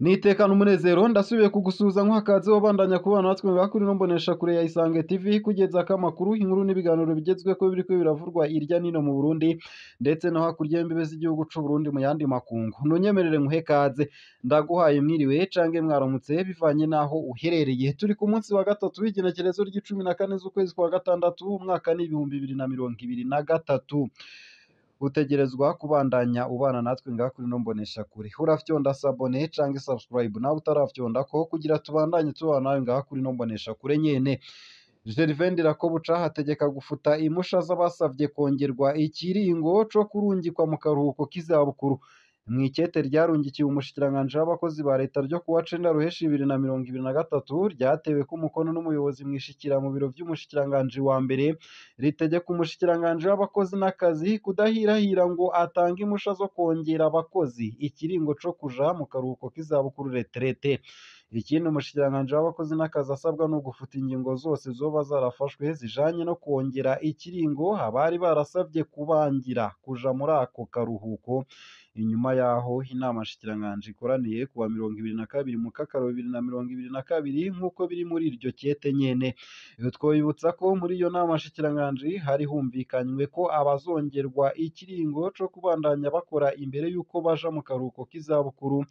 Nitekana umunezero ndasubiye kugusuhuza nkuhakaze wabandanya kubana natwe ngaha kuri ino mboneshakure ya Isange TV kugeza ko amakuru, inkuru n'ibiganiro bigezweho biriko biravurwa irya nino mu Burundi ndetse no hakurya y'imbibe z'igihugu c'u Burundi mu yandi makungu. Nunyemerere nkuhe kaze, ndaguhaye mwiriwe canke mwaramutse bivanye n'aho uherereye. Turi ku munsi wa gatatu w'igenekerezo ry'icumi na kane z'ukwezi kwa gatandatu, umwaka ni 2023. Utegerezwa kubandanya ubana natwe ngaha kuri ino mboneshakure. Urafyonda s'abonner canke subscribe nawe utarafyonda ko kugira tubandanye tubana nawe ngaha kuri ino mboneshakure nyene. Gervais Ndirakobuca hategeka gufuta impusha z'abasavye kongerwa ikiringo co kurungikwa mu karuhuko k'izabukuru. Mw'ikete ryarungikiwe umushikiranganji w'abakozi ba leta ryo kuwa cenda Ruheshi 2023, ryateweko umukono n'umuyobozi mwishikira mu biro vy'umushikiranganji wa mbere, ritegeka umushikiranganji w'abakozi n'akazi kudahirahira ngo atange impusha zo kongera abakozi ikiringo co kuja mu karuhuko k'izabukuru, retraite. Ikindi umushikiranganji w'abakozi n'akazi asabwa ni ugufuta ingingo zose zoba zarafashwe zijanye no kongera ikiringo abari barasavye kubangira kuja muri ako karuhuko, inyuma yaho inama nshikiranganji ikoraniye kuwa 22 Mukakaro 2022, nk'uko biri muri iryo kete nyene. Twobibutsa ko muri iyo nama nshikiranganji hari humvikanywe ko abazongerwa ikiringo co kubandanya bakora imbere y'uko baja mu karuhuko k'izabukuru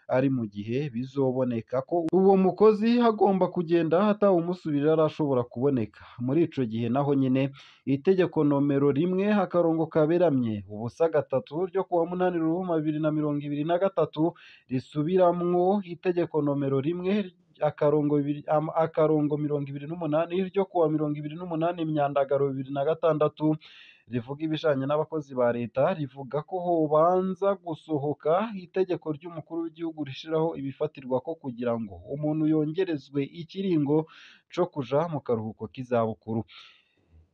ari mu gihe bizoboneka ko uwo mukozi agomba kugenda atawumusubirira arashobora kuboneka. Muri ico gihe naho nyene, itegeko nomero 1-003 ryo kuwa 8 Ruhuma 2023 risubiramwo itegeko nomero 1-28 ryo kuwa 28 Myandagaro 2006 rivuga ibijanye n'abakozi ba leta, rivuga ko hobanza gusohoka itegeko ry'umukuru w'igihugu rishiraho ibifatirwako kugira ngo umuntu yongerezwe ikiringo co kuja mu karuhuko k'izabukuru.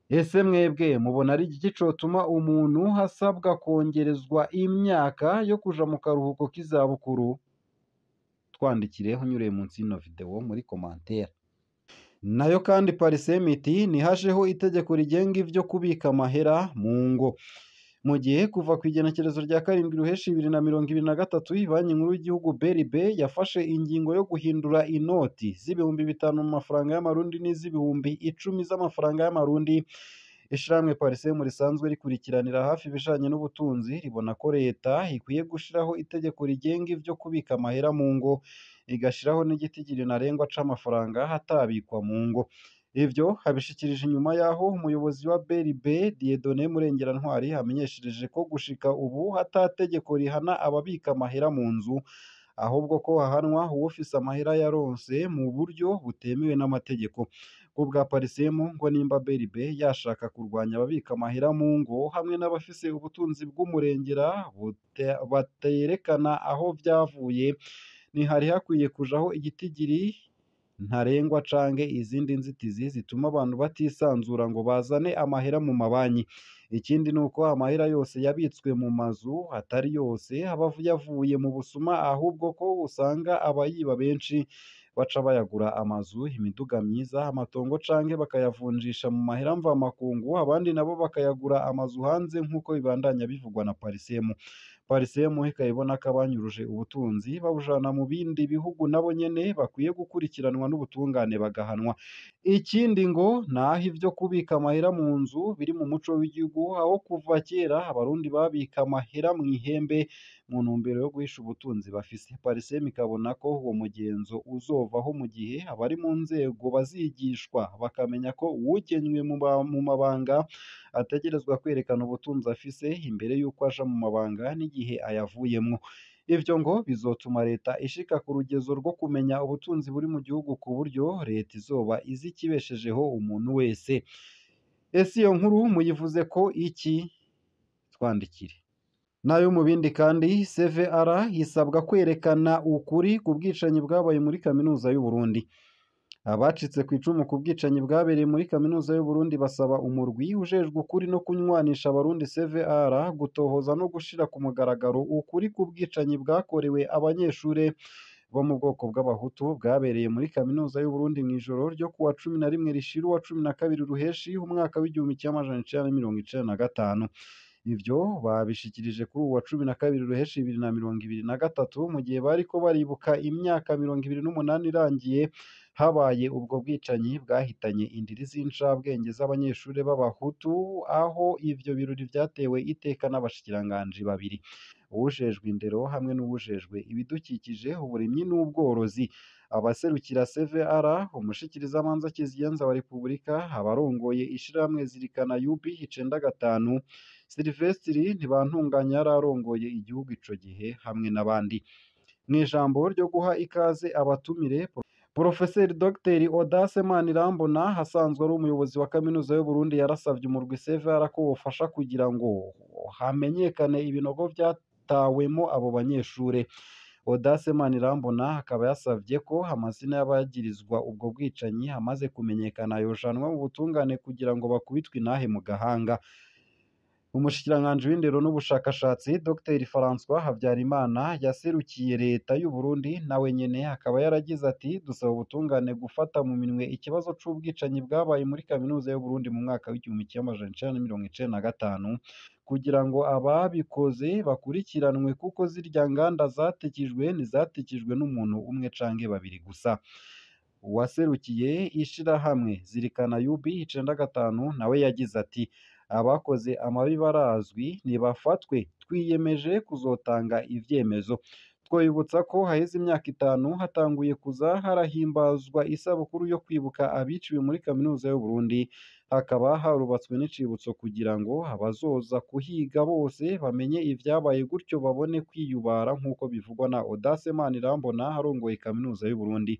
Ese mwebwe mubona ari igiki cotuma umuntu asabwa kongerezwa imyaka yo kuja mu karuhuko k'izabukuru? Twandikire unyuriye munsi y'ino video muri commentaire. Nayo kandi Parsem iti ntihajeho itegeko rigenga ivyo kubika amahera mu ngo. Mu gihe kuva ku igenekerezo rya 7 Ruheshi 2023 Banki Nkuru y'igihugu BRB yafashe ingingo yo guhindura inoti z'ibihumbi 5000 mu mafaranga y'amarundi n'iz'ibihumbi 10 z'amafaranga y'amarundi, ishirahamwe Parsem risanzwe rikurikiranira hafi ibijanye n'ubutunzi ribona ko leta ikwiye gushiraho itegeko rigenga ivyo kubika amahera mu ngo, igashiraho n'igitigiri ntarengwa c'amafaranga atabikwa mu ngo. Ivyo abishikirije inyuma y'aho umuyobozi wa BRB Dieudonné Murengerantwari amenyeshereje ko gushika ubu ata tegeko rihana ababika amahera mu nzu, ahubwo ko hahanwa uwufise amahera yaronse mu buryo butemewe n'amategeko. Ku bwa Parsem, ngo nimba BRB yashaka kurwanya ababika amahera mu ngo hamwe n'abafise ubutunzi bw'umurengera baterekana aho vyavuye, ntihari hakwiye kujaho igitigiri ntarengwa canke izindi nzitizi zituma abantu batisanzura ngo bazane amahera mu mabanki. Ikindi nuko amahera yose yabitswe mu mazu atari yose aba yavuye mu busuma, ahubwo ko usanga abayiba benshi baca bayagura amazu, imiduga myiza, amatongo canke bakayavunjisha mu mahera mvamakungu, abandi nabo bakayagura amazu hanze, nk'uko bibandanya bivugwa na Parsem. Parsem ikaba ibona ko abanyuruje ubutunzi babujana mu bindi bihugu nabo nyene bakwiye gukurikiranwa n'ubutungane bagahanwa. Ikindi ngo naho ivyo kubika amahera mu nzu biri mu muco w'igihugu, aho kuva kera abarundi babika amahera mw'ihembe mu ntumbero yo guhisha ubutunzi bafise. Parsem ikabona ko uwo mugenzo uzovaho mu gihe abari mu nzego bazigishwa bakamenya ko uwugenywe mu mabanga ategerezwa kwerekana ubutunzi afise imbere y'uko aja mu mabanga n'igihe ayavuyemwo. Ivyo ngo bizotuma leta ishika ku rugezo rwo kumenya ubutunzi buri mu gihugu, ku buryo leta izoba izi ikibeshejeho umuntu wese. Ese iyo nkuru muyivuze ko iki? Twandikire. Nayo mu bindi kandi, CVR isabwa kwerekana ukuri ku bwicanyi bwabaye muri kaminuza y'u Burundi. Abacitse ku icumu ku bwicanyi bwabereye muri kaminuza y'u Burundi basaba umurwi ujejwe ukuri no kunywanisha abarundi, CVR, gutohoza no gushira ku mugaragaro ukuri ku bwicanyi bwakorewe abanyeshure bo mu bwoko bw'abahutu bwabereye muri kaminuza y'u Burundi mw'ijoro ryo kuwa 11 rishira uwa 12 Ruheshi umwaka w'1995. Ivyo babishikirije kuri uwu wa 12 Ruheshi 2023, mu gihe bariko baribuka imyaka 28 irangiye habaye ubwo bwicanyi bwahitanye indiri z'incabwenge z'abanyeshure b'abahutu, aho ivyo birori vyatewe iteka n'abashikiranganji babiri, uwujejwe indero hamwe n'uwujejwe ibidukikije, uburimyi n'ubworozi. Abaserukira CVR, umushikirizamanza Kizigenza wa Repubulika, abarongoye ishirahamwe Zirikana UB 95, Silvestri Ntibantunganya yari arongoye igihugu ico gihe, hamwe n'abandi. Mw'ijambo ryo guha ikaze abatumire, Porofeseri Dr Audace Manirambona asanzwe ari umuyobozi wa Kaminuza y'Uburundi, yarasavye umurwi CVR ko wofasha kugira ngo hamenyekane ibinogo vyatawemwo abo banyeshure. Audace Manirambona akaba yasavye ko amazina y'abagirizwa ubwo bwicanyi amaze kumenyekana yojanwa mu butungane kugira ngo bakubitwe intahe mu gahanga. Umushikiranganji w'indero n'ubushakashatsi Dr François Habyarimana yaserukiye leta y'u Burundi, nawe nyene akaba yaragize ati: "Dusaba ubutungane gufata mu minwe ikibazo c'ubwicanyi bwabaye muri Kaminuza y'Uburundi mu mwaka w'1995, kugira ngo ababikoze bakurikiranwe, kuko zirya nganda zatikijwe ntizatikijwe n'umuntu umwe canke babiri gusa." Uwaserukiye ishirahamwe Zirikana UB 95 nawe yagize ati: "Abakoze amabi barazwi, nibafatwe, twiyemeje kuzotanga ivyemezo." Twoyibutsa ko haheze imyaka 5 hatanguye kuza harahimbazwa isabukuru yo kwibuka abiciwe muri Kaminuza y'Uburundi, hakaba harubatswe n'icibutso kugira ngo abazoza kuhiga bose bamenye ivyabaye, gutyo babone kwiyubara nk'uko bivugwa na Audace Manirambona arongoye Kaminuza y'Uburundi.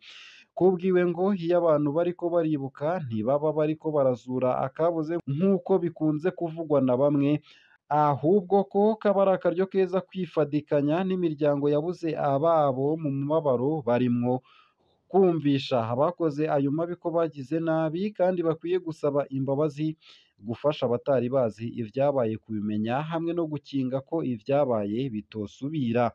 Kubwiwe ngo iyo abantu bariko baribuka ntibaba bariko barazura akabuze nk'uko bikunze kuvugwa na bamwe, ahubwo ko kaba ari akaryo keza kwifadikanya n'imiryango yabuze ababo mu mubabaro barimwo, kumvisha abakoze ayo mabi ko bagize nabi kandi bakwiye gusaba imbabazi, gufasha abatari bazi ivyabaye kubimenya, hamwe no gukinga ko ivyabaye bitosubira.